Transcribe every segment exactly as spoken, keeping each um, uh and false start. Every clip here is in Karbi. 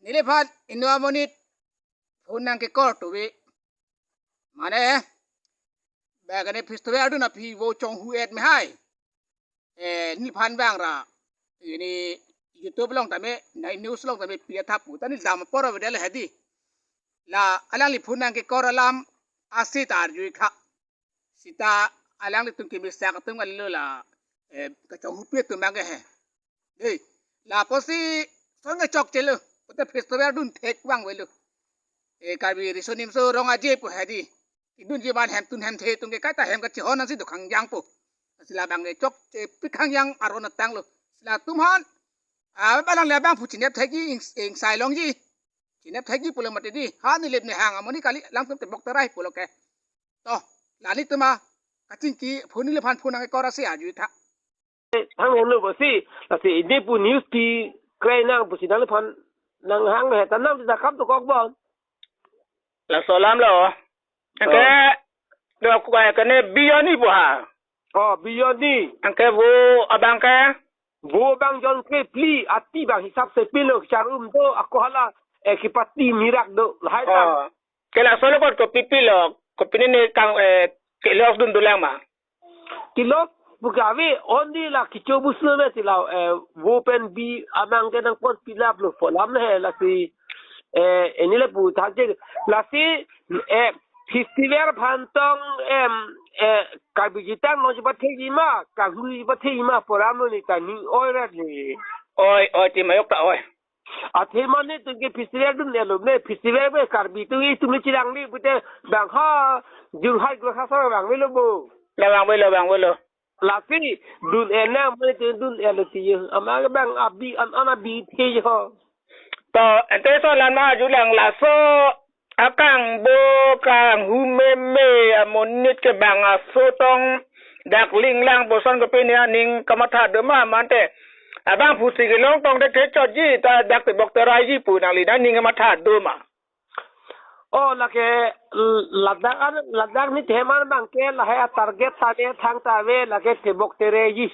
neliphan inut amonit phone nangkekor tuve. Mane, bang kene festival adun aphi vo chonghu et me hai. Eh, neliphan bang ra. Ini YouTube along tame, na news along tame pi athap pu. Ta neli dam apor avedal hedi. La alangli phone nangkekor alam asi ta arju-ik tha. Seta alanglitum kemesak atum kalilo la, eh, kachonghupi atum bang ke he. Dei, lapusi son ke chokchelo, pute festival dun thek vangvelo. Eh, Karbi Riso Nimso Rong Aje pu hedi. Idunji abang hemtun hemthe atum ke kaita hem kachehon ansi do khangjang po. Lasi labang ke chokchepi khangjang aron atanglo. Lasi latum han, ah, balang le abang pu chinep thekji ing, ingsai longji. Chinep thekji pulo mati dei. Ha nelip nehang amonit kali, alanglitum tebok terai pulo ke. To, la nelitum akachingki phone neliphan phone nangkekor asi arju-ik tha. Thang heno pusi, lasi ini pu news pi krai nang pusi nangliphan nanghang he ta nang ta kam to kok bon. Laso alam lo. Anke, oh, do ku kaya kene Biyoni pu ha. Oh, Biyoni. Anke vo abang ke? Vo abang jon ke phli, ati bang hisap se pilo, charum do, ako hala, eh, kipati mirak do, lahai ta. Oh. Ke laso lo kot kopi pilo, kopi nene kang, eh, kelos dun dolang ma. Kelos pu ke ave, only la kecho bus lo me sila, eh, vo pen bi amang ke nangpon pilap lo, pu alam he lasi, eh, ini le pu thakje, lasi, eh, festival aphan tong, em, eh, Karbi Jutang Long chepatheji ma, Kanghu chepatheji ma, pu alam lo neta ning oi ra le. Oi, oi, ti mayok ta oi. Athe mane netum ke festival dun-etlo, ne festival be Karbi atum, itum le chirang ni pute bang ha, Jorhat Gorkha asor vangvelo bo. La vangvelo, vangvelo. Lasi dun-et nang mane netum dun-etlo ti yo. Amat ke bang abi an an abi the yo. To, ante laso alam ma arjulang, laso akangbo kanghu meme amonit ke bang aso tong dak linglang puson kopi ne aning kamatha do ma mante. Abang pusi kelong tong de kechotji ta dak tebok teraiji pu nangli aning kamatha do ma. Oh, lake l-, ladak an, ladak neli hem an bang ke lahai a target ta ne thangta ave lake tebok tereiji.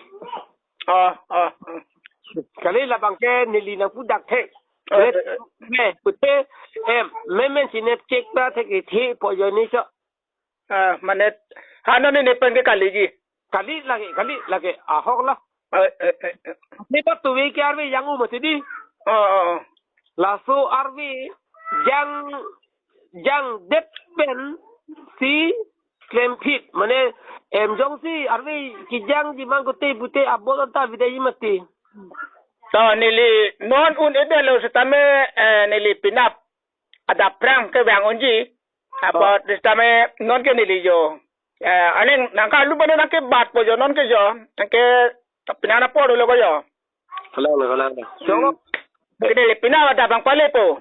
Oh, oh, oh. Kali labang ke neli nangpu dak the. Oh, eh, eh. Me, pute, em, memen chinep chek ta the ke the po jo ni so. Ah, mane, ha non ne pen ke kaliji. Kali lake, kali lake, ahok la. Eh, eh, eh, eh. Ne pa tuve ke arve jang-u mati dei. Oh, oh, oh. Laso arve jang, jangdet pensi klem phit. Mane, em, jongsi arve kejangji man kote pute abot anta avedet ji mati. To neli non un-edetlo setame, eh, neli penap adap aphrang kevang unji. Apot, oh, setame non ke neli jo. Eh, aning nangkalu bano nangkebatpo jo non ke jo. Nangke penang apor lo ko jo. Kalang, kalang. Hmm. Ke neli penap adap abang palepo.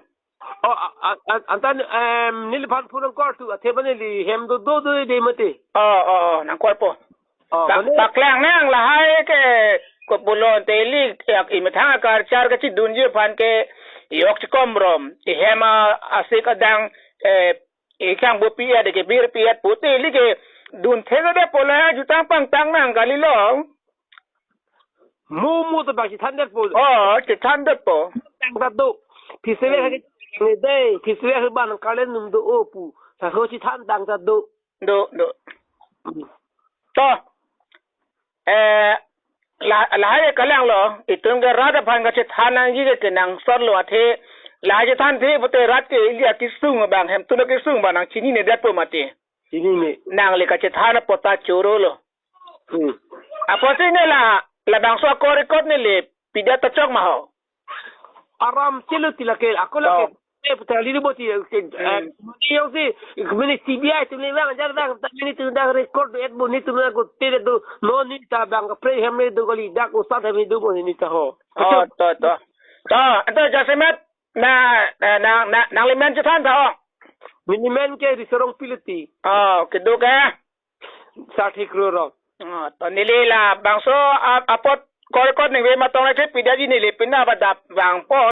Oh, a, a, a, anta, em, neliphan phone nangkorthu, athe mane neli hem do do do de mati. Oh, oh, oh, nangkorpo. Oh, pa-, mane paklang nang lahai ke, kopulo ante ili, yak imethang akar char kachidunji aphan ke, yok chikom rom, ihem a, asik adang, eh, ikang bo pi-et ke bir pi-et pute ili ke, dun thega de pola jutang pangtang nang kalilo. Mo mo to bang chithandetpo. Oh, chithandetpo. Tang ta do. Festival, hmm, ke ne dei, festival ke ban kalen num do-o pu. Sa ho chithan tang ta do. Do, do. Hmm. To. Eh, la, lahai kalanglo, itum ke rat aphan kachethan nangji ke kenangsotlo athe, lahai chethanthe pute rat ke ili akesung abang, hemtun akesung abang nangchininedetpo mati. Chinine. Nangli kachethan apot ta chorolo. Hmm. Apotsi ne la, labangso a-call record neli pidet ta chok ma ho. Aram chelo ti lake, ako lake. Oh. Eh, putar lili boti, eh, eh, hmm, jongsi, mane C B I atum le bang, jar bang, ta mane tu dak record do-et bo netum nangkotele do, non neta bang, pre hem le do kali, dak usan hem le do bo neta ho. Oh, to, to. To, ento jasemet, na, na, na, na, nanglimen chethan tha ho. Nelimen ke Riso Rongpi lo ti. Oh, keduk eh. Sarthi Kro Rong. Oh, to neli labangso a-, apot call record ningve ma tong le ke pidetji neli penap adap vangpo.